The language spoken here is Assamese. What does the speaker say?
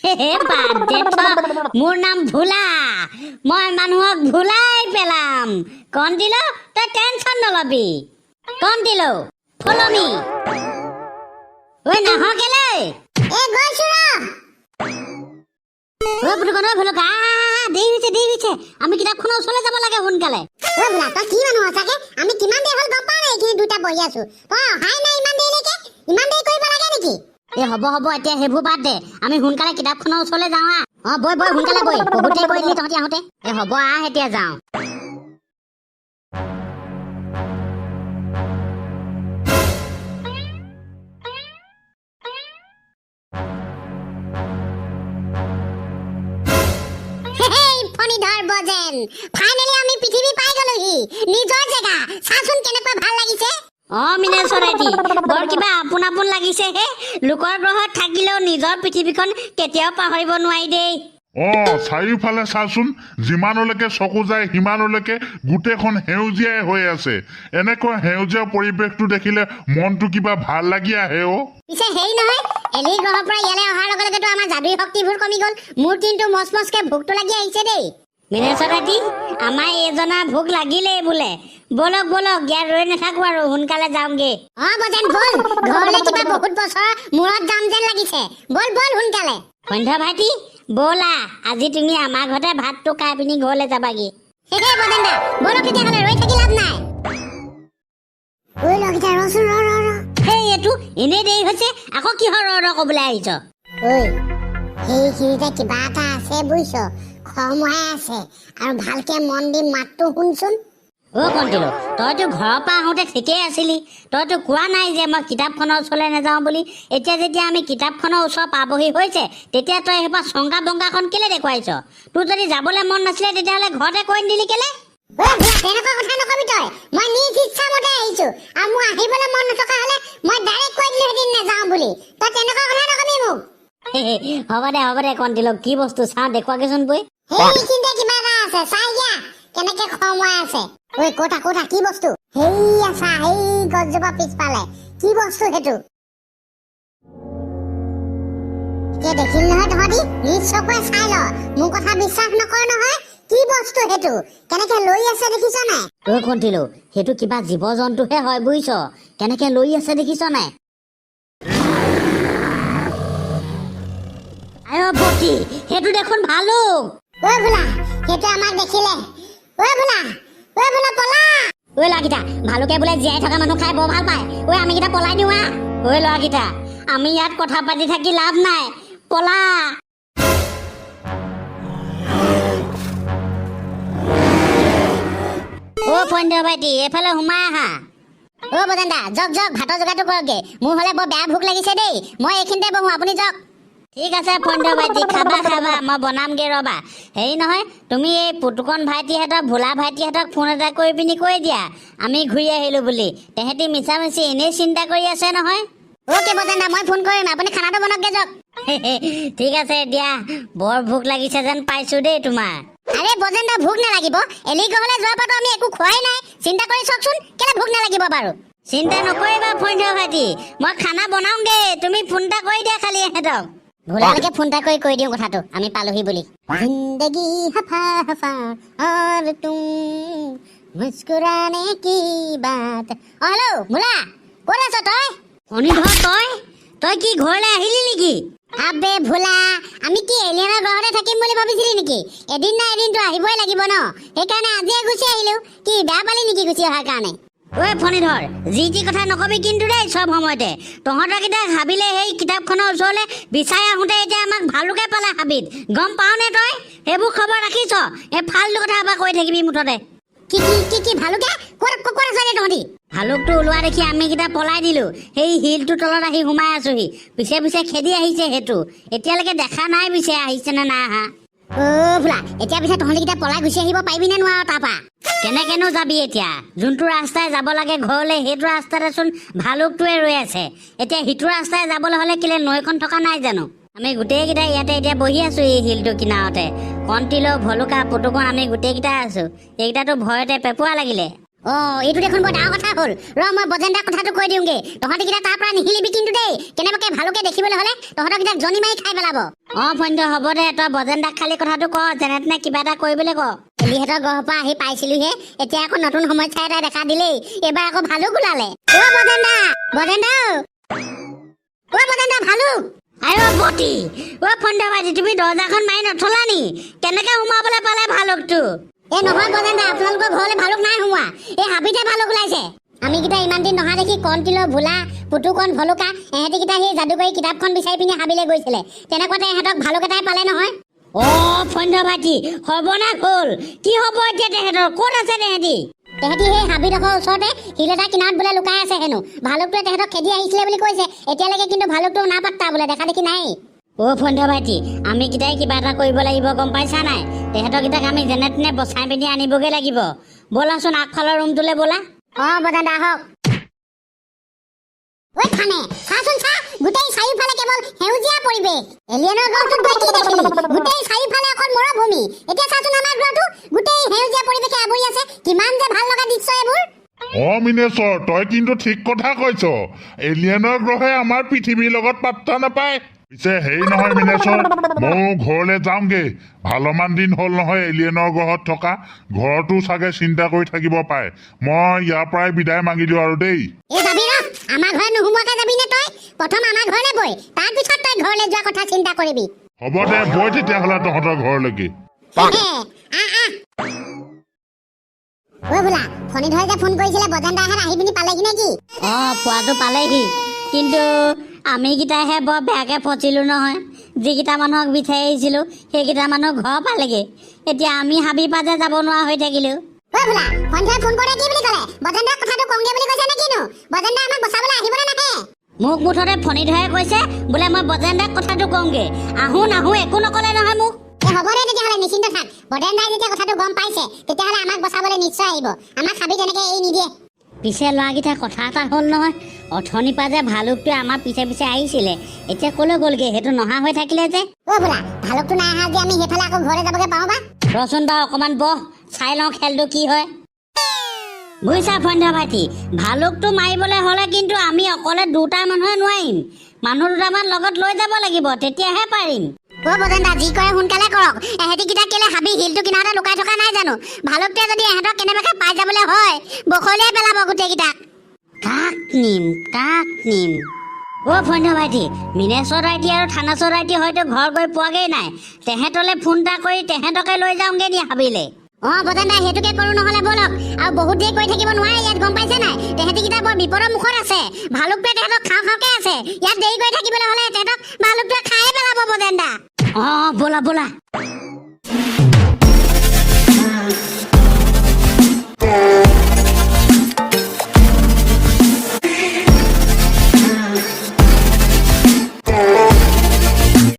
হে বাদ দে থ। মোৰ নাম ভোলা, মই মানুহক ভুলাই পেলাম। কণটিলৌ, তই টেনচন নলবি। কণটিলৌ, follow me। ঐ, নাহ কেলে? এ, গৈছো ৰ। ঐ পুতুকণ, ঐ ভলুকা, আহ, দেৰি হৈছে, দেৰি হৈছে। আমি কিতাপখনৰ ওচৰলৈ যাব লাগে সোনকালে। ঐ ভোলা, তই কি মানুহ সঁচাকে? আমি কিমান দেৰি হ'ল গম পাৱ নাই? এইখিনি দুটা বহি আছো, তই অহাই নাই ইমান দেৰিলৈকে। ইমান দেৰি কৰিব লাগে নেকি? এই হ'ব হ'ব, এতিয়া সেইবোৰ বাদ দে। আমি সোনকালে কিতাপখনৰ ওচৰলৈ যাওঁ, আহ। অ, বৈ বৈ, সোনকালে বৈ। বহুত দেৰি কৰি দিলি তহঁতি আহোঁতে। এই হ'ব, আহ, এতিয়া যাওঁ। হেই ফণীধৰ, বজেন, ফাইনেলি আমি পৃথিৱী পাই গলোহি, নিজৰ জেগা। চাচোন কেনেকুৱা ভাল লাগিছে। অ মীনা চৰাইটি, বৰ কিবা আপোন আপোন লাগিছে হে। লোকৰ গ্ৰহত থাকিলেও নিজৰ পৃথিৱীখন কেতিয়াও পাহৰিব নোৱাৰি দেই। অ, চাৰিওফালে চাচোন, যিমানলৈকে চকু যায় সিমানলৈকে গোটেইখন সেউজীয়াই হৈ আছে। এনেকুৱা সেউজীয়া পৰিৱেশটো দেখিলে মনটো কিবা ভাল লাগি আহে অ। পিছে হেৰি নহয়, এলিৰ গ্ৰহৰ পৰা ইয়ালৈ অহাৰ লগে লগেতো আমাৰ যাদুই শক্তিবোৰ কমি গ'ল। মোৰ কিন্তু মচমচকে ভোকটো লাগি আহিছে দেই। মীনা চৰাইটি, আমাৰ এইজনা ভোক লাগিলেই বোলে। ব'লক ব'লক, ইয়াত ৰৈ নাথাকো আৰু, সোনকালে যাওঁগে। অ বজেন, ব'ল। ঘৰলৈ কিবা বহুত বছৰৰ মূৰত যাম যেন লাগিছে। ব'ল ব'ল সোনকালে। সন্ধ্যা ভাইটি, ব'লা, আজি তুমি আমাৰ ঘৰতে ভাতটো খাই পিনি ঘৰলৈ যাবাগি। হে বজেন দা, ব'লক তেতিয়াহ'লে, ৰৈ থাকি লাভ নাই। ঐ লগীতা, ৰচোন, ৰ ৰ ৰ। সেই এইটো এনেই দেৰি হৈছে, আকৌ কিহৰ ৰ ৰ ক'বলৈ আহিছ? ঐ, সেইখিনিতে কিবা এটা আছে বুজিছ, খৰমৰাই আছে। আৰু ভালকে মন দি মাতটো শুনচোন। অ কণটিলৌ, তইতো ঘৰৰ পৰা আহোঁতে ঠিকেই আছিলি। তইতো কোৱা নাই যে মই কিতাপখনৰ ওচৰলৈ নাযাওঁ বুলি। এতিয়া যেতিয়া আমি কিতাপখনৰ ওচৰ পাবহি হৈছে, তেতিয়া তই সেইপা চংগা বংগাখন কেলে দেখুৱাইছ? তোৰ যদি যাবলৈ মন নাছিলে, তেতিয়াহ'লে ঘৰতে কৈ নিদিলি কেলে? ঐ ভোলা, তেনেকুৱা কথা নকবি তই। মই নিজ ইচ্ছা মতে আহিছো আৰু মোৰ আহিবলৈ মন নথকা হ'লে মই ডাইৰেক্ট কৈ দিলোহেঁতেন নাযাওঁ বুলি। তই তেনেকুৱা কথা নকবি মোক। হ'ব দে, হ'ব দে। কণটিলৌ, কি বস্তু চাওঁ, দেখুৱাগেচোন বৈ। সেইখিনিতে কিবা এটা আছে, চাই দিয়া কেনেকে খৰমৰাই আছে। ঐ ক'তা ক'তা, কি বস্তু? সেইয়া চা, সেই গছজোপা পিছফালে কি বস্তু সেইটো? এতিয়া দেখিলি নহয় তহঁতি, নিজ চকুৰে চাই ল। মোৰ কথা বিশ্বাস নকৰ নহয়। কি বস্তু সেইটো? কেনেকে লৈ আছে দেখিছ নাই? ঐ কণটিলৌ, সেইটো কিবা জীৱ জন্তুহে হয় বুজিছ। কেনেকে লৈ আছে দেখিছ নাই? আই বতী, সেইটো দেখোন ভালুক। ঐ ভোলা, সেইটো আমাক দেখিলে। ঐ ভোলা, ঐ ভোলা, পলা। ঐ ল'ৰাকেইটা, ভালুকে বোলে জীয়াই থকা মানুহ খাই বৰ ভাল পায়। ঐ, আমিকেইটা পলাই দিওঁ আহ। ঐ ল'ৰাকেইটা, আমি ইয়াত কথা পাতি থাকি লাভ নাই, পলা। অ ফণীধৰ ভাইটি, এইফালে সোমাই আহা। অ বজেন দা, যাওক যাওক, ভাতৰ যোগাৰটো কৰকগে। মোৰ হ'লে বৰ বেয়া ভোক লাগিছে দেই। মই এইখিনিতে বহো, আপুনি যাওক। ঠিক আছে ফণীধৰ ভাইটি, খাবা খাবা, মই বনামগে ৰ'বা। হেৰি নহয়, তুমি এই পুতুকণ ভাইটিহঁতক, ভোলা ভাইটিহঁতক ফোন এটা কৰি পিনি কৈ দিয়া আমি ঘূৰি আহিলো বুলি। তেহেঁতি মিছামিছি এনেই চিন্তা কৰি আছে নহয়। অ'কে বজেন দা, মই ফোন কৰিম, আপুনি খানাটো বনাওকগে যাওক। ঠিক আছে দিয়া। বৰ ভোক লাগিছে যেন পাইছো দেই তোমাৰ। আৰে বজেন দা, ভোক নালাগিব? এলি গ্ৰহলৈ যোৱাৰ পৰাতো আমি একো খোৱাই নাই। চিন্তা কৰি চাওকচোন, কেলে ভোক নালাগিব বাৰু? চিন্তা নকৰিবা ফণীধৰ ভাইটি, মই খানা বনাওঁগে, তুমি ফোন এটা কৰি দিয়া খালি এহেঁতক। ভোলালৈকে ফোন এটা কৰি কৈ দিওঁ কথাটো, আমি পালোহি বুলি। जिंदगी हफा हफा और तुम मुस्कुराने की बात। অ হেল্ল' ভোলা, ক'ত আছ তই? ফণীধৰ, তই কি ঘৰলৈ আহিলি নেকি? আবে ভোলা, আমি কি এলিয়েনৰ গ্ৰহতে থাকিম বুলি ভাবিছিলি নেকি? এদিন না এদিনতো আহিবই লাগিব ন, সেইকাৰণে আজিয়ে গুচি আহিলো। কি বেয়া পালি নেকি গুচি অহাৰ কাৰণে? ঐ ফণীধৰ, যি টি কথা নকবি কিন্তু দেই চব সময়তে। তহঁতৰকেইটা হাবিলে সেই কিতাপখনৰ ওচৰলৈ বিচাৰি আহোঁতে এতিয়া আমাক ভালুকে পালে হাবিত, গম পাৱনে তই? সেইবোৰ খবৰ ৰাখিছ? এই ফাল্টু কথা এবাৰ কৈ থাকিবি মুঠতে। কি কি কি কি ভালুকে? ক'ত ক'ত আছ এতিয়া তহঁতি? ভালুকটো ওলোৱা দেখি আমিকেইটা পলাই দিলো। সেই শিলটোৰ তলত আহি সোমাই আছোহি। পিছে পিছে খেদি আহিছে সেইটো, এতিয়ালৈকে দেখা নাই পিছে আহিছে নে নাই অহা। অ ভোলা, এতিয়া পিছে তহঁতিকেইটা পলাই গুচি আহিব পাৰিবি নে নোৱাৰ তাৰপা? কেনেকেনো যাবি এতিয়া? যোনটো ৰাস্তাই যাব লাগে ঘৰলৈ, সেইটো ৰাস্তাতেচোন ভালুকটোৱে ৰৈ আছে। এতিয়া সিটো ৰাস্তাই যাবলৈ হ'লে কেলে নৈখন থকা নাই জানো? আমি গোটেইকেইটা ইয়াতে এতিয়া বহি আছো এই শিলটোৰ কিনাৰতে। কণটিলৌ, ভলুকা, পুতুকণ আমি গোটেইকেইটা আছো। এইকেইটাতো ভয়তে পেপুৱা লাগিলে। অ, এইটো দেখোন বৰ ডাঙৰ কথা হ'ল। ৰ, মই বজেন্দাক কথাটো কৈ দিওঁগে। তহঁতিকেইটা তাৰ পৰা নিহিলিবি কিন্তু দেই। কেনেবাকে ভালুকে দেখিবলৈ হ'লে তহঁতকেইটাক জনি মাৰি খাই পেলাব। অ ফণীধৰ, হ'ব দে। তই বজেন্দাক খালি কথাটো ক, যেনে তেনে কিবা এটা কৰিবলৈ ক। এলিহঁতৰ গ্ৰহৰ পৰা আহি পাইছিলোহে, এতিয়া আকৌ নতুন সমস্যা এটা দেখা দিলেই। এইবাৰ আকৌ ভালুক ওলালে। অ বজেন্দা, বজেন্দা, অ বজেন্দা, ভালুক! আই অ বতী, অ ফণীধৰ ভাইটি, তুমি দৰ্জাখন মাৰি নথলা নি? কেনেকে সোমাবলৈ পালে ভালুকটো? এই নহয় বজেন্দা, আপোনালোকৰ ঘৰলৈ ভালুক নাই সোমোৱা, এই হাবিতে ভালুক ওলাইছে। আমিকেইটা ইমান দিন নহা দেখি কণতিলৰ ভোলা, পুতুকণ, ভলুকা এহেঁতিকেইটা সেই যাদুকৰী কিতাপখন বিচাৰি পিনি হাবিলে গৈছিলে। তেনেকুৱাতে এহেঁতক ভালুক এটাই পালে নহয়। অ ফণীধৰ ভাইটি, সৰ্বনাশ হ'ল। কি হ'ব এতিয়া তেহেঁতৰ? ক'ত আছে তেহেঁতি? তেহেঁতি সেই হাবিডোখৰ ওচৰতে শিল এটা কিনাৰত বোলে লুকাই আছে হেনো। ভালুকটোৱে তেহেঁতক খেদি আহিছিলে বুলি কৈছে। এতিয়ালৈকে কিন্তু ভালুকটো নাপাত্তা বোলে, দেখা দেখি নাই। অ ফণীধৰ ভাইটি, আমি কেইটাই কিবা এটা কৰিব লাগিব, গম পাইছা নাই? তেহেঁতৰকেইটাক আমি যেনে তেনে বচাই পিনি আনিবগৈ লাগিব। ব'লাচোন, আগফালৰ ৰুমটোলৈ ব'লা। অ বজেন্দা, আহক। ঐ থানে, চাচোন চা, গোটেই চাৰিওফালে কেৱল সেউজীয়া পৰিৱেশ। এলিয়েনৰ গ্ৰহটোত গৈ কি দেখিলি? গোটেই চাৰিওফালে অকল মৰুভূমি। এতিয়া চাচোন, আমাৰ গ্ৰহটো গোটেই সেউজীয়া পৰিৱেশে আৱৰি আছে। কিমান যে ভাল লগা দৃশ্য এইবোৰ! অ মিনেশ্বৰ, তই কিন্তু ঠিক কথা কৈছ। এলিয়েনৰ গ্ৰহে আমাৰ পৃথিৱীৰ লগত পাত্তা নাপায়। পিছে হেৰি নহয় মিনেশ্বৰ, ময়ো ঘৰলৈ যাওঁগে। ভালেমান দিন হ'ল নহয় এলিয়েনৰ গ্ৰহত থকা। ঘৰতো চাগে চিন্তা কৰি থাকিব পাৰে। মই ইয়াৰ পৰাই বিদায় মাগিলো আৰু দেই। এই যাবি ৰ। আমাৰ ঘৰত নোসোমোৱাকে যাবি নে তই? প্ৰথম আমাৰ ঘৰলৈ বৈ, তাৰপিছত তই ঘৰলৈ যোৱা কথা চিন্তা কৰিবি। হ'ব দে, বৈ তেতিয়াহ'লে তহঁতৰ ঘৰলৈকে। হে, আহ আহ। ঐ বোলা, ফণীধৰে যে ফোন কৰিছিলে, বজেন্দাহঁত আহি পিনি পালেহি নেকি? অ, পোৱাটো পালেহি, কিন্তু আমিকেইটাহে বৰ বেয়াকে ফচিলো নহয়। যিকেইটা মানুহক বিচাৰি আহিছিলো, সেইকেইটা মানুহ ঘৰ পালেগে। এতিয়া আমি হাবি পাজে যাব নোৱাৰা হৈ থাকিলো। ঐ ভোলা, সন্ধিয়াই ফোন কৰোঁতে কি বুলি ক'লে? বজেন্দাক কথাটো কওঁগে বুলি কৈছে নে কিনো? বজেন্দা আমাক বচাবলৈ আহিব নে নাহে? মোক মুঠতে ফণীধৰে কৈছে বোলে মই বজেন্দাক কথাটো কওঁগে। আহো নাহো একো নকলে নহয় মোক। এই হ'ব দে তেতিয়াহ'লে, নিশ্চিন্ত থাক। বজেন্দাই যেতিয়া কথাটো গম পাইছে, তেতিয়াহ'লে আমাক বচাবলৈ নিশ্চয় আহিব। আমাক হাবি তেনেকে এৰি নিদিয়ে। পিছে ল'ৰাকেইটা, কথা এটা হ'ল নহয়। অথনিৰ পৰা যে ভালুকটোৱে আমাৰ পিছে পিছে আহিছিলে, এতিয়া ক'লৈ গ'লগে? সেইটো নহা হৈ থাকিলে যে। ঐ ভোলা, ভালুকটো নাই অহা যে আমি সেইফালে আকৌ ঘৰলৈ যাবগে পাৰোঁ বা? ৰচোন বাৰু, অকণমান বহ, চাই লওঁ খেলটো কি হয়। বুজিছা ফণীধৰ ভাইটি, ভালুকটো মাৰিবলৈ হ'লে কিন্তু আমি অকলে দুটা মানুহে নোৱাৰিম। মানুহ দুটামান লগত লৈ যাব লাগিব, তেতিয়াহে পাৰিম। অ বজেন্দা, যি কৰে সোনকালে কৰক। এহেঁতিকেইটা কেলে হাবি শিলটো কিনাৰতে লুকাই থকা নাই জানো? ভালুকটোৱে যদি এহেঁতক কেনেবাকে পাই যাবলৈ হয়, বখলিয়াই পেলাব গোটেইকেইটাক। কাক নিম, কাক নিম? অ ফণীধৰ ভাইটি, মিনেশ্বৰ ভাইটি আৰু থানেশ্বৰ ভাইটি হয়তো ঘৰ গৈ পোৱাগৈ নাই। তেহেঁতলে ফোন এটা কৰি তেহেঁতকে লৈ যাওঁগে নি হাবিলে? অ বজেন্দা, সেইটোকে কৰো নহ'লে। ব'লক, আৰু বহুত দেৰি কৰি থাকিব নোৱাৰে ইয়াত, গম পাইছে নাই? তেহেঁতিকেইটা বৰ বিপদৰ মুখত আছে। ভালুকটোৱে তেহেঁতক খাওঁ খাওঁকে আছে। ইয়াত দেৰি কৰি থাকিবলৈ হ'লে তেহেঁতক ভালুকটোৱে খায়ে পেলাব বজেন্দা। অ, ব'লা ব'লা।